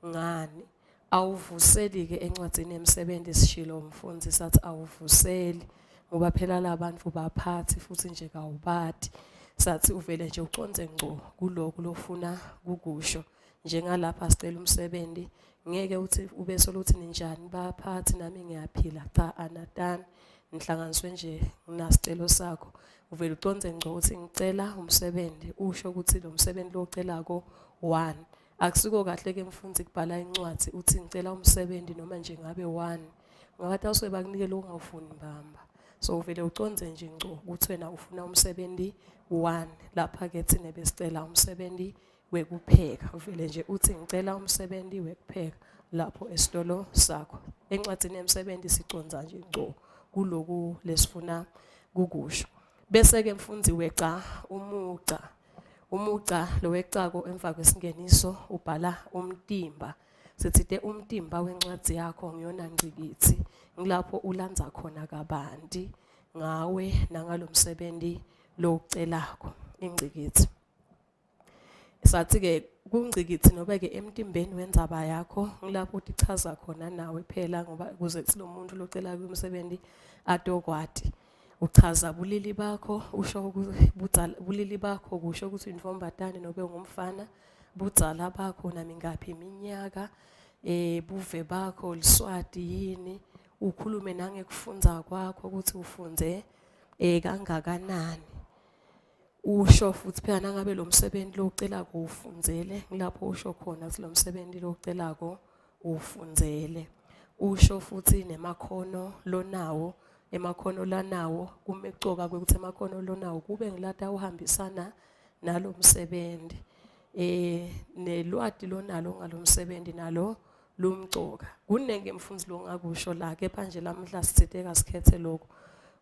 ngani awuvuseli ke encwadzini yemsebenzi sishilo umfundzi sathi awuvuseli ngoba phela labantu baphathi futhi nje kawubati. Sathi uvele nje ucondze ngco kuloku lofuna kukusho. Njengalapha sicela umsebenzi, ngeke uthi ube soluthi ninjani baphathi nami ngiyaphila. Cha, anatani nihlanganiswe nje nginasicelo sakho. Uvele ucondze ngco uthi ngicela umsebenzi, usho ukuthi lo msebenzi lo ucelako one. Akusiko kahle ke mfundzi kubhala incwadi uthi ngicela umsebenzi noma nje ngabe one. Ngabathi awusuke bakunike lo ungawufuni mbamba. So uvele ucondze nje ngco ukuthi wena ufuna umsebenzi one. Lapha ke thina besicela umsebenzi wekupheka. Uvele nje uthi ngicela umsebenzi wekupheka lapho esitolo sakho. Encwadini yemsebenzi sicondza nje ngco kuloku lesifuna kukusho. Bese ke mfundzi weca umugca. Umugca lo wecako emva kwesingeniso ubhala umtimba. Sitsite umtimba wencwadzi yakho ngiyona ngcikitsi, ngilapho ulandza khona kabanti ngawe nangalomsebenzi lowucelako ingcikitsi. Sathi-ke kungcikitsi nobe-ke emtimbeni wendzaba yakho ngilapho utichaza khona nawe phela ngoba kuze kuthi lo muntu locela umsebenzi atokwati. Uchaza bulili bakho, usho bulili bakho kusho ukuthi uyintombatane nobe ungumfana, budzala bakho namingaphi iminyaka, buve bakho liswati yini, ukhulume nangekufundza kwakho ukuthi ufunde kangakanani. Usho futhi phela nangabe lo msebenzi lo ucelako ufundzele, ngilapho usho khona ukuthi lo msebenzi lo ucelako ufundzele. Usho futhi nemakhono lonawo, emakhono lanawo kumecoka kwekuthi emakhono lonawo kube ngilata uhambisana nalo msebenzi. Nelwati lonalo ngalomsebenzi nalo lumcoka. Kunengi mfundzi longakusho la kepha nje lamuhla sitsite kasikhethe lokho.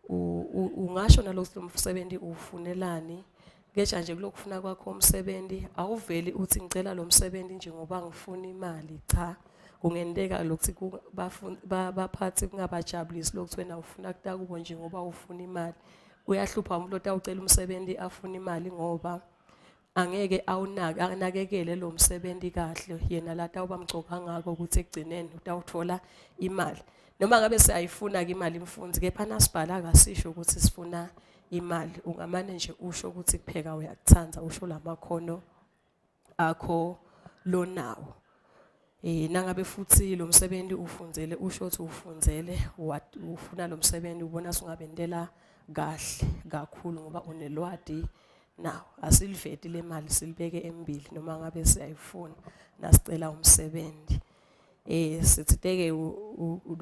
Ungasho nalokuthi lo msebenzi uwufunelani, kepha nje kulokufuna kwakho umsebenzi awuveli uthi ngicela lo msebenzi nje ngoba ngifuna imali. Cha, kungenteka lokuthi baphathi kungabajabulisi lokuthi wena ufuna kutakubo nje ngoba ufuna imali. Uyahlupha umuntu otawucela umsebenzi afuna imali ngoba angeke awunake anakekele lo msebenzi kahle yena la tawuba mcoka ngako ukuthi ekugcineni utawuthola imali. Noma ngabe siyayifuna ke imali mfundzi, kepha nasibhala akasisho ukuthi sifuna imali. Ungamane nje usho ukuthi kupheka uyakuthanda, usho lamakhono akho lonawo. Nangabe futhi lo msebenzi ufundzele, usho ukuthi ufundzele ufuna lo msebenzi ubona sungabentela kahle kakhulu ngoba unelwati nawo. Asiliveti le mali silibeke embili noma ngabe siyayifuna nasicela umsebenzi. Sitsite-ke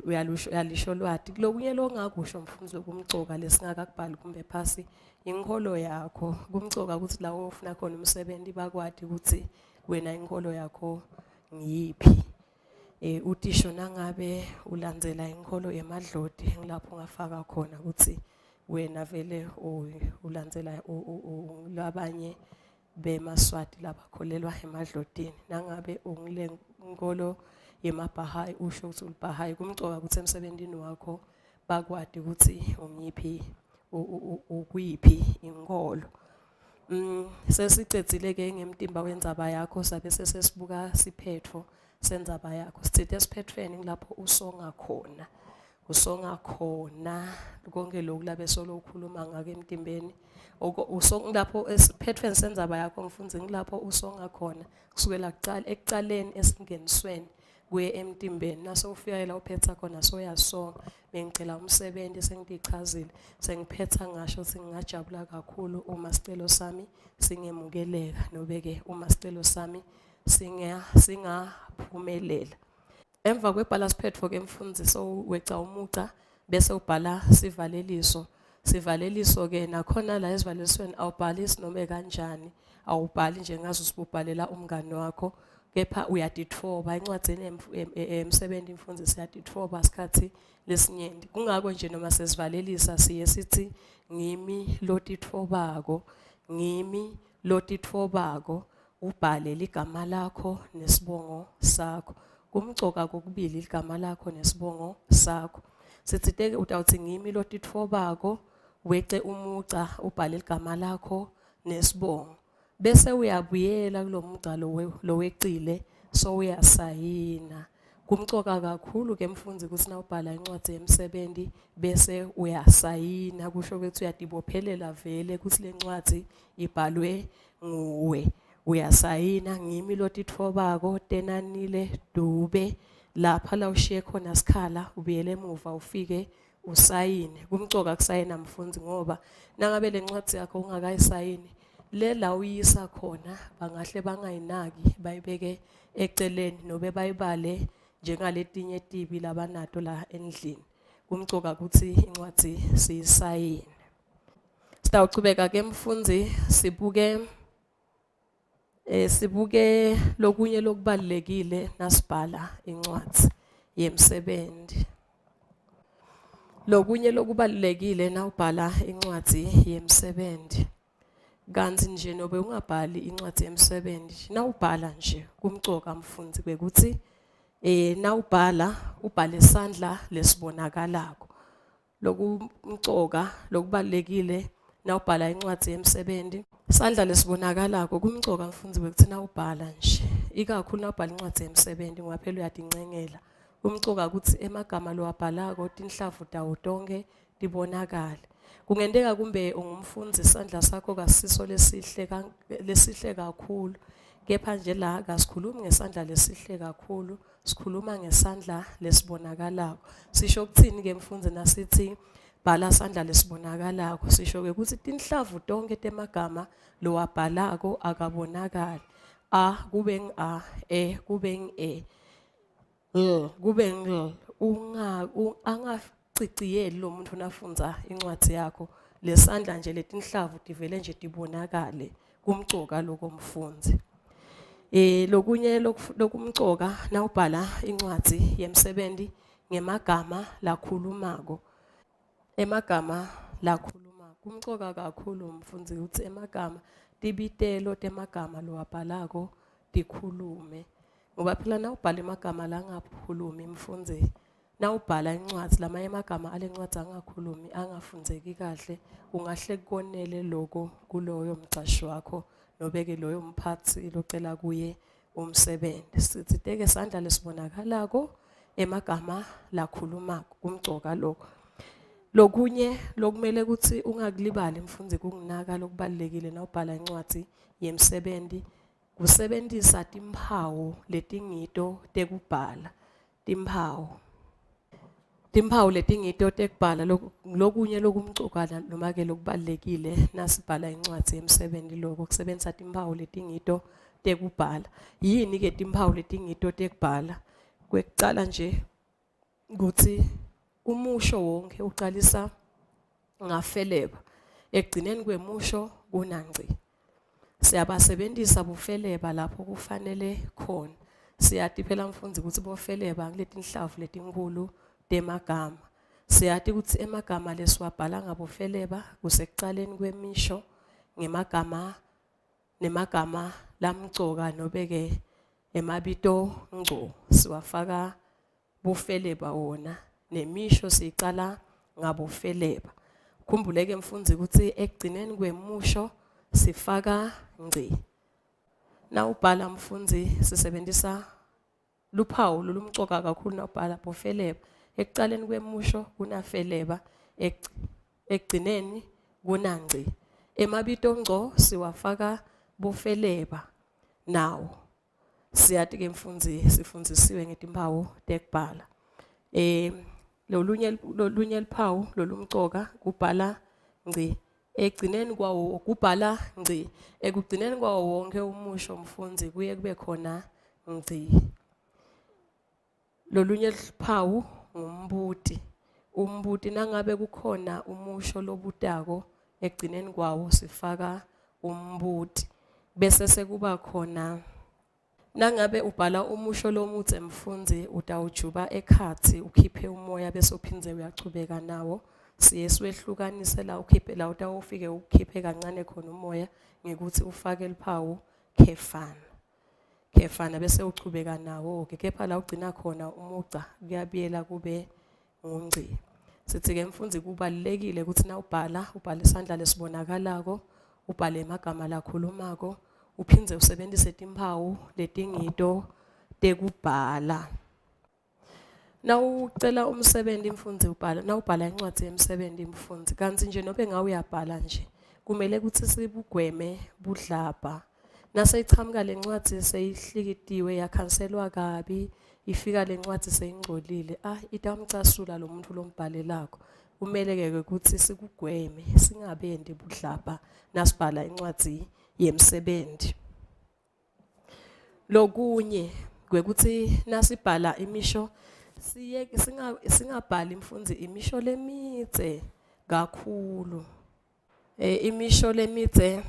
uyalisho lwati. Kulokunye longakusho mfundzi lokumcoka lesingakakubhali kumbe phasi inkholo yakho. Kumcoka ukuthi la ufuna khona umsebenzi bakwati ukuthi wena inkholo yakho ngiyiphi. Utisho nangabe ulandzela inkholo yemadloti ngilapho ungafaka khona ukuthi wena vele ulandzela labanye bemaSwati labakholelwa emadlotini. Nangabe ungile nkolo yemaBhahayi usho ukuthi uliBhahayi. Kumcoka ukuthi emsebentini wakho bakwati ukuthi ungiphi ukuyiphi inkolo. Sesicedzile ke ngemtimba wendzaba yakho, sabe sesibuka siphetfo sendzaba yakho. Sitsite esiphethweni ngilapho usonga khona. Usonga khona konke lokhu labe solo ukhuluma ngako emtimbeni. Ngilapho esiphethweni sendzaba yakho mfundzi, ngilapho usonga khona kusukela ekucaleni esingenisweni kuye emtimbeni. Nase ufika la uphetha khona soyasonga. Bengicela umsebenzi sengitichazile, sengiphetha ngasho ukuthi ngingajabula kakhulu uma sicelo sami singemukeleka nobe ke uma sicelo sami singaphumelela. Emva kwebhala siphetfo ke mfundzi weca umugca bese ubhala sivaleliso. Sivaleliso ke nakhona la esivalelisweni awubhalisi noma kanjani, awubhali nje ngaze usibubhalela umngani wakho, kepha uyatitfoba encwadzini emsebenzi mfundzi siyatitfoba sikhathi lesinyenti. Kungako nje noma sesivalelisa siye sithi ngimi lotitfobako, ngimi lotitfobako, ubhale ligama lakho nesibongo sakho. Kumcoka kokubili ligama lakho nesibongo sakho. Sitsite utawuthi ngimi lotitfobako, wece umugca ubhale ligama lakho nesibongo. Bese uyabuyela kulomugca lowecile so uyasayina. Kumcoka kakhulu ke mfundzi kutsi nawubhala incwadzi yemsebenti bese uyasayina kusho ukuthi uyatibophelela vele kutsi lencwadzi ibhalwe nguwe. Uyasayina ngimi lotitfobako Tenanile Dube lapha la ushiye khona sikhala ubuyele emuva ufike usayine. Kumcoka kusayina mfundzi ngoba nangabe lencwadzi yakho ungakayisayini le la uyisa khona bangahle bangayinaki bayibeke eceleni nobe bayibale njengaletinye tibi labanato la endlini. Kumcoka kutsi incwadzi siyisayine. Sitawuchubeka ke mfundzi sibuke eh sibuke lokunye lokubalekile nasibhala incwadzi yemsebenzi. Lokunye lokubalekile nawubhala incwadzi yemsebenzi. Kantsi nje nobe ungabhali incwadzi yemsebenzi nawubhala nje kumcoka mfundzi kwekutsi eh nawubhala ubhale sandla lesibonakalako. Lokumcoka lokubalekile nawubhala incwadzi yemsebenzi sandla lesibonakalako kumcoka mfundzi kwekutsi nawubhala nje ikakhulu nawubhala incwadzi yemsebenzi ngoba phela uyatincengela kumcoka kutsi emagama lowabhalako tinhlavu tawo tonkhe tibonakale. Kungenteka kumbe ungumfundzi isandla sakho kasiso lesihle lesihle kakhulu kepha nje la kasikhulumi ngesandla lesihle kakhulu sikhuluma ngesandla lesibonakalako. Sisho ukuthini ke mfundzi nasithi bhala sandla lesibonakalako sisho ke ukuthi tinhlavu tonke temagama lowabhalako akabonakali a kube ngi a e kube ngi e L kube ngil unga angaciciyeli lo muntu nafundza incwadi yakho lesandla nje letinhlavu tivele nje tibonakale kumcoka lokho mfundzi. Eh lokunye lokumcoka nawubhala incwadzi yemsebenzi ngemagama lakhulumako. Emagama lakhuluma kumcoka kakhulu mfundzi ukuthi emagama tibitelo temagama lowabhalako tikhulume ngoba phela nawubhala emagama langakhulumi mfundzi nawubhala incwadzi lamanye emagama ale ncwadzi angakhulumi angafundzeki kahle ungahle konele loko kuloyo mcashi wakho nobe-ke loyo mphatsi locela kuye umsebenzi sithi teke sandla lesibonakalako emagama lakhulumako kumcoka lokho lokunye lokumele ukuthi ungakulibali mfundzi kunginaka lokubalulekile nawubhala incwadzi yemsebenzi Kusebentisa timphawu letingito tekubhala. Timphawu. Timphawu letingito tekubhala lokunye lokumcoka noma-ke lokubalulekile nasibhala incwadzi yemsebenti loko kusebentisa timphawu letingito tekubhala. Yini-ke timphawu letingito tekubhala? Kwekucala nje kutsi umusho wonke ucalisa ngafeleba ekugcineni kwemusho kunangci. Siyabasebentisa bofeleba lapho kufanele khona. Siyati phela mfundzi kutsi bofeleba nguletinhlavu letinkhulu temagama. Siyati kutsi emagama lesiwabhala ngabofeleba kusekucaleni kwemisho ngemagama nemagama lamcoka nobe-ke emabito ngco siwafaka bofeleba wona nemisho siyicala ngabofeleba. Khumbuleke mfundzi ukuthi ekugcineni kwemusho sifaka ngci. Nawubhala mfundzi sisebenzisa luphawu lolumcoka kakhulu nawubhala bofeleba. Ekucaleni kwemusho kunafeleba, ekugcineni kunangci. Emabito ngco siwafaka bofeleba nawo. Siyati ke mfundzi sifundzisiwe ngetimphawu tekubhala. Eh lolunye lolunye luphawu lolumcoka kubhala ngci ekugcineni kwawo kubhala ngci ekugcineni kwawo wonke umusho mfundzi kuye kube khona ngci. Lolunye luphawu ngumbuti. Umbuti nangabe kukhona umusho lobutako ekugcineni kwawo sifaka umbuti. Bese sekuba khona nangabe ubhala umusho lomudze mfundzi utawujuba ekhatsi ukhiphe umoya bese uphindze uyachubeka nawo. Siye siwehlukanise la ukhiphe la utawufike ukhiphe kancane khona umoya ngekuthi ufake luphawu khefana. Khefana bese uchubeka nawo-ke kepha la ugcina khona umugca kuyabuyela kube ngungci. Sithi-ke mfundzi kubalulekile ukuthi nawubhala ubhale isandla lesibonakalako, ubhale emagama lakhulumako, uphindze usebentise timphawu letingito tekubhala. Nawucela umsebenzi mfundzi ubhala nawubhala incwadi yemsebenzi mfundzi kantsi nje nobe ngawe uyabhala nje kumele kutsi sibugweme budlabha. Naseyichamuka lencwadzi seyihlikitiwe yakhanselwa kabi ifika lencwadzi seyingcolile ah itamcasula lo muntu lombhalelako. Kumele-ke kutsi sikugweme singabendi budlabha nasibhala incwadzi yemsebenzi. Lokunye kwekutsi nasibhala imisho siye singabhali mfundzi imisho lemidze kakhulu. Imisho lemidze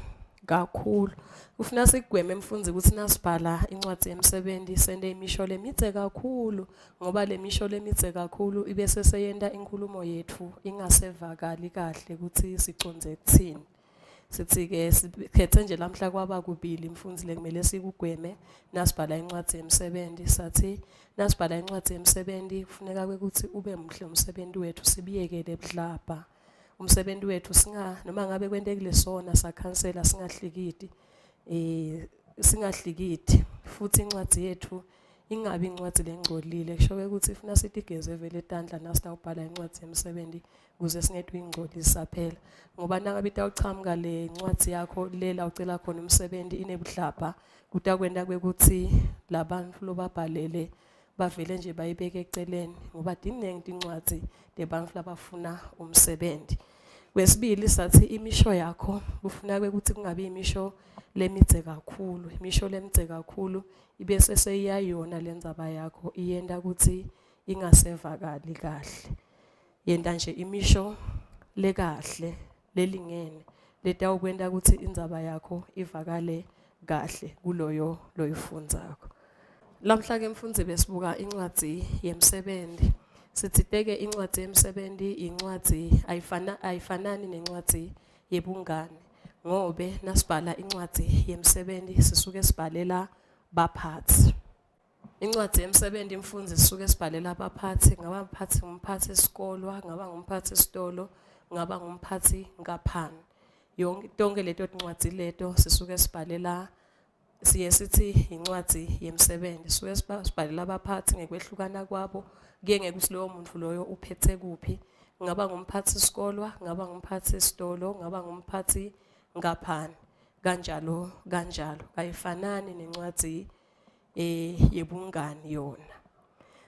kakhulu. Kufuna sigweme mfundzi kutsi nasibhala incwadzi yemsebenzi sente imisho lemidze kakhulu ngoba le misho lemidze kakhulu ibese seyenta inkhulumo yetfu ingasevakali kahle kutsi sicondze kutsini. Sithi-ke sikhethe nje lamhla kwaba kubili mfundzi lekumele sikugweme nasibhala incwadzi yemsebenzi sathi nasibhala incwadzi yemsebenzi kufuneka kwekutsi ube muhle umsebenzi wethu sibiyekele budlabha. Umsebenzi wethu singa noma ngabe kwentekile sona sakhansela singahlikiti singahlikiti futhi incwadzi yethu ingabi incwadzi lengcolile kusho ukuthi ifuna sitigeze vele tandla nasitawubhala incwadzi yemsebenzi ukuze singetuyingcolisa phela ngoba nangabe itawuchamuka le ncwadzi yakho lela ucela khona umsebenzi inebuhlapha kutakwenta kwekutsi labantfu lobabhalele bavele nje bayibeke eceleni ngoba tiningi tincwadzi tebantfu labafuna umsebenzi. Kwesibili sathi imisho yakho kufuna ukuthi kungabi imisho lemidze kakhulu, imisho lemidze kakhulu ibese seyiyayona lendzaba yakho iyenta ukuthi ingasevakali kahle. Yenta nje imisho lekahle lelingene letawukwenta ukuthi indzaba yakho ivakale kahle kuloyo loyifundzako. Lamhla ke mfundzi besibuka incwadzi yemsebenzi. Sitsite-ke incwadzi yemsebenzi incwadzi ayifanani nencwadzi yebungani ngobe nasibhala incwadzi yemsebenzi sisuke sibhalela baphatsi. Incwadi yemsebenzi mfundzi sisuke sibhalela abaphathi, ngaba mphathi ngumphathi sikolwa, ngaba ngumphathi sitolo, ngaba ngumphathi nkaphani. Yonke tonke leto tincwadzi leto sisuke sibhalela siye sithi incwadi yemsebenzi sisuke sibhalela abaphathi ngekwehlukana kwabo kuye ngekuthi loyo muntu loyo uphethe kuphi ngaba ngumphathi sikolwa ngaba ngumphathi sitolo ngaba ngumphathi nkaphani kanjalo kanjalo ayifanani nencwadi yebungani yona.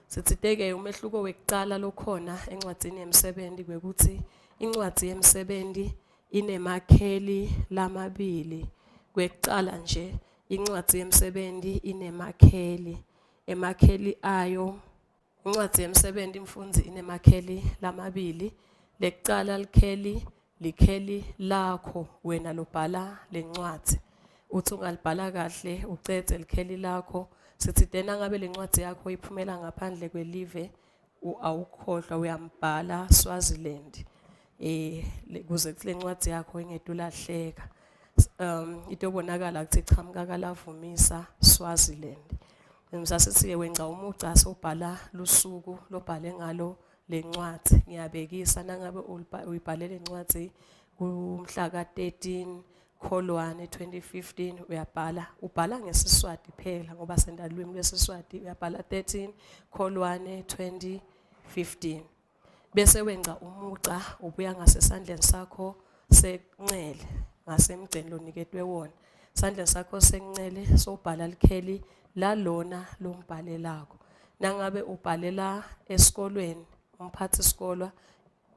Sitsite-ke umehluko wekucala lokhona encwadzini yemsebenzi kwekutsi incwadzi yemsebenzi inemakheli lamabili. Kwekucala nje incwadzi yemsebenzi inemakheli, emakheli ayo incwadzi yemsebenzi mfundzi inemakheli lamabili. Lekucala likheli likheli lakho wena lobhala lencwadzi. Uthi ungalibhala kahle ucedze likheli lakho. Sithi tena ngabe lencwadzi yakho iphumela ngaphandle kwelive awukhohlwa uyambhala Swaziland kuze kuthi lencwadzi yakho ingetulahleka. Itobonakala ukuthi ichamuka kaLavumisa Swaziland. Sasithi-ke wengca umugca sowubhala lusuku lobhale ngalo lencwadzi. Ngiyabekisa nangabe uyibhale lencwadzi kumhla ka-13 Kholwane 2015 uyabhala, ubhala ngeSiswati phela ngoba senta lwimi lweSiswati, uyabhala 13 Kholwane 2015. Bese wengca umugca ubuya ngasesandleni sakho sencele ngasemgceni loniketwe wona. Sandleni sakho sencele sowubhala likheli lalona lombhalelako. Nangabe ubhalela esikolweni umphathi sikolwa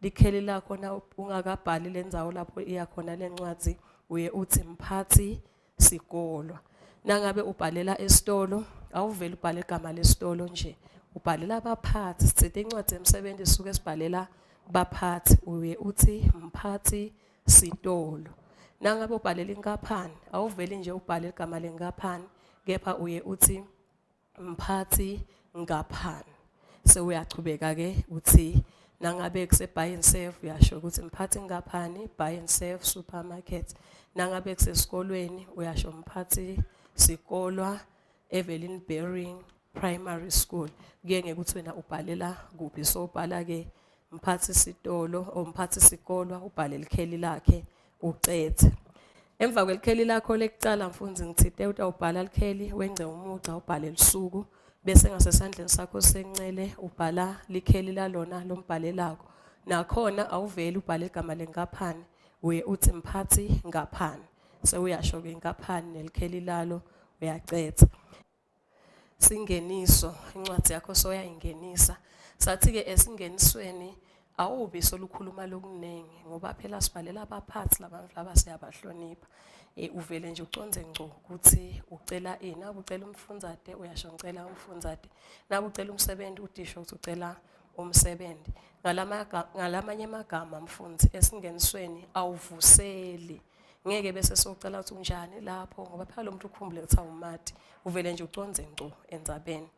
likheli lakho na ungakabhali lendzawo lapho iya khona lencwadzi uye uthi mphathi sikolwa. Nangabe ubhalela esitolo awuveli ubhale igama lesitolo nje ubhalela abaphathi. Sitsite incwadzi yemsebenzi sisuke sibhalela baphathi uye uthi mphathi sitolo. Nangabe ubhalela inkampani awuveli nje ubhale igama lenkampani kepha uye uthi mphathi nkampani. Sewuyachubeka ke uthi nangabe kuse Buy and Save uyasho ukuthi mphathi nkampani Buy and Save supermarket. Nangabe kusesikolweni uyasho mphathi sikolwa Evelyn Baring Primary School. Kuye ngekuthi wena ubhalela kuphi, so ubhala ke mphathi sitolo or mphathi sikolwa ubhale likheli lakhe ucethe. Emva kwelikheli lakho lekucala mfundzi ngitsite utawubhala likheli wengce umugca ubhale lusuku. Bese ngasesandleni sakho sencele ubhala likheli lalona lombhalelako. Nakhona awuveli ubhale igama lenkaphani, uye uthi mphathi nkaphani. Sewuyasho-ke inkaphani nelikheli lalo uyacetha. Singeniso, incwadi yakho soyayingenisa. Sathi-ke esingenisweni awubi solukhuluma lokuningi ngoba phela sibhalela abaphathi labantu laba siyabahlonipha. Uvele nje uconze ngco ukuthi ucela ini. Nabe ucela umfundzate uyasho ngicela umfundzate. Nabe ucela umsebenzi udisho ukuthi ucela umsebenzi. Ngalamanye amagama mfundzi esingenisweni awuvuseli. Ngeke bese socela ukuthi unjani lapho ngoba phela lo muntu ukhumbule ukuthi awumati. Uvele nje uconze ngco endzabeni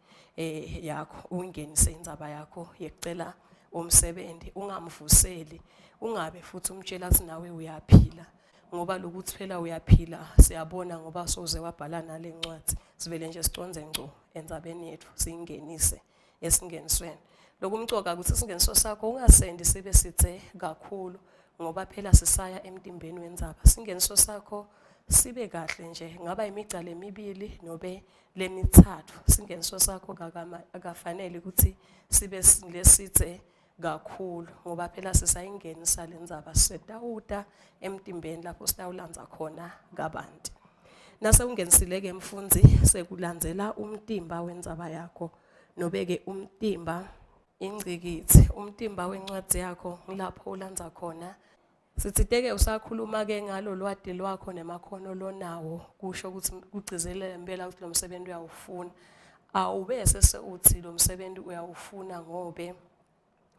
yakho ungenise indzaba yakho yekucela umsebenzi ungamvuseli ungabe futhi umtshela ukuthi nawe uyaphila ngoba lokuthi phela uyaphila siyabona ngoba soze wabhala nale ncwadi sivele nje siconze ngco endzabeni yethu siyingenise esingenisweni lokumcoka ukuthi isingeniso sakho ungasendi sibe sithe kakhulu ngoba phela sisaya emtimbeni wenzaba singeniso sakho sibe kahle nje ngaba imigca lemibili nobe lemithathu singeniso sakho akafanele ukuthi sibe lesithe kakhulu ngoba phela sisayingenisa le ndzaba sisetawuta emtimbeni lapho sitawulandza khona kabanti. Nase ungenisile-ke mfundzi sekulandzela umtimba wendzaba yakho nobe-ke umtimba ingcikitsi umtimba wencwadzi yakho ngilapho ulandza khona. Sitsite-ke usakhuluma-ke ngalo lwati lwakho nemakhono lonawo kusho ukuthi kugcizelela impela ukuthi lo msebenzi uyawufuna. Awube sewuthi lo msebenzi uyawufuna ngobe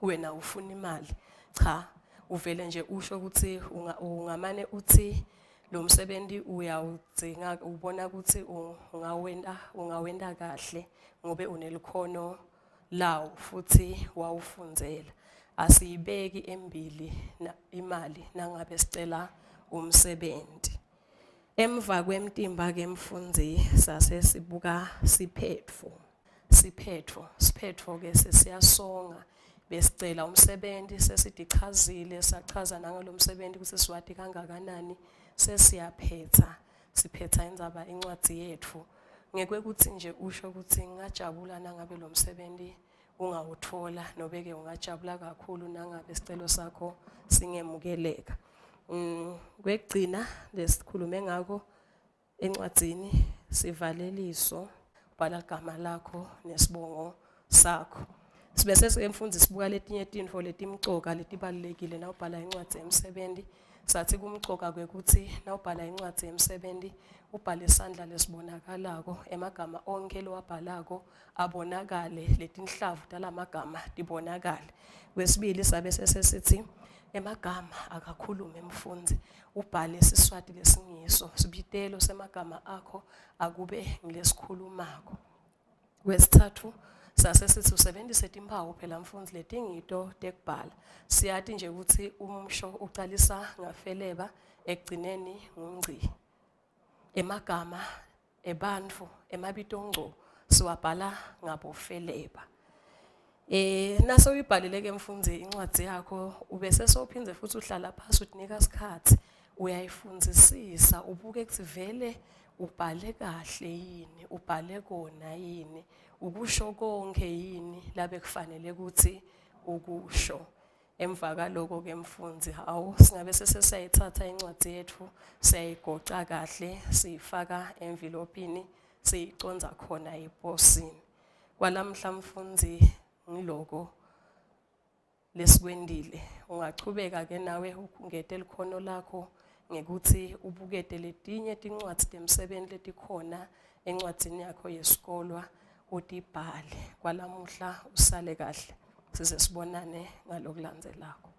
wena ufuna imali. Cha, uvele nje usho ukuthi ungamane uthi lo msebenzi uyawudzinga ubona ukuthi ungawenta ungawenta kahle ngobe unelikhono lawo futhi wawufundzela. Asiyibeki embili imali nangabe sicela umsebenzi. Emva kwemtimba ke mfundzi sase sibuka siphetfo. Siphetfo, siphetfo ke sesiyasonga besicela umsebenzi sesidichazile sachaza nangalomsebenzi ukuthi siwati kangakanani sesiyaphetha siphetha indzaba incwadi yetfu ngekwekuthi nje usho ukuthi ngingajabula nangabe lo msebenzi ungawuthola nobe-ke ungajabula kakhulu nangabe isicelo sakho singemukeleka. Kwekugcina lesikhulume ngako encwadzini sivaleliso bhala ligama lakho nesibongo sakho. Sibese sike mfundzi sibuka letinye tintfo letimcoka letibalulekile nawubhala incwadzi yemsebenti. Sathi kumcoka kwekutsi nawubhala incwadzi yemsebenti ubhale sandla lesibonakalako emagama onkhe lowabhalako abonakale letinhlavu talamagama tibonakale. Kwesibili sabe sesesithi emagama akakhulume mfundzi ubhale Siswati lesingiso sibitelo semagama akho akube ngilesikhulumako. Kwesithathu sase sithi usebenzise timphawu phela mfundzi letingito tekubhala. Siyati nje ukuthi umusho ucalisa ngafeleba ekugcineni ngungci. Emagama ebantfu emabitongco siwabhala ngabofeleba. Nase uyibhalile ke mfundzi incwadzi yakho ubese sowuphindze futhi uhlala phasi utinika isikhathi uyayifundzisisa ubuke ukuthi vele ubhale kahle yini ubhale kona yini ukusho konke yini labe kufanele ukuthi ukusho. Emva kaloko ke mfundzi hawu singabe sesiyayithatha incwadi yethu siyayigoca kahle siyifaka envilopini siyiconza khona eposini. Kwalamhla mfundzi ngiloko lesikwendile. Ungachubeka ke nawe ungete likhono lakho ngekuthi ubukete letinye tincwadzi temsebenti letikhona encwadzini yakho yesikolwa utibhale. Kwalamuhla usale kahle size sibonane ngalokulandzelako.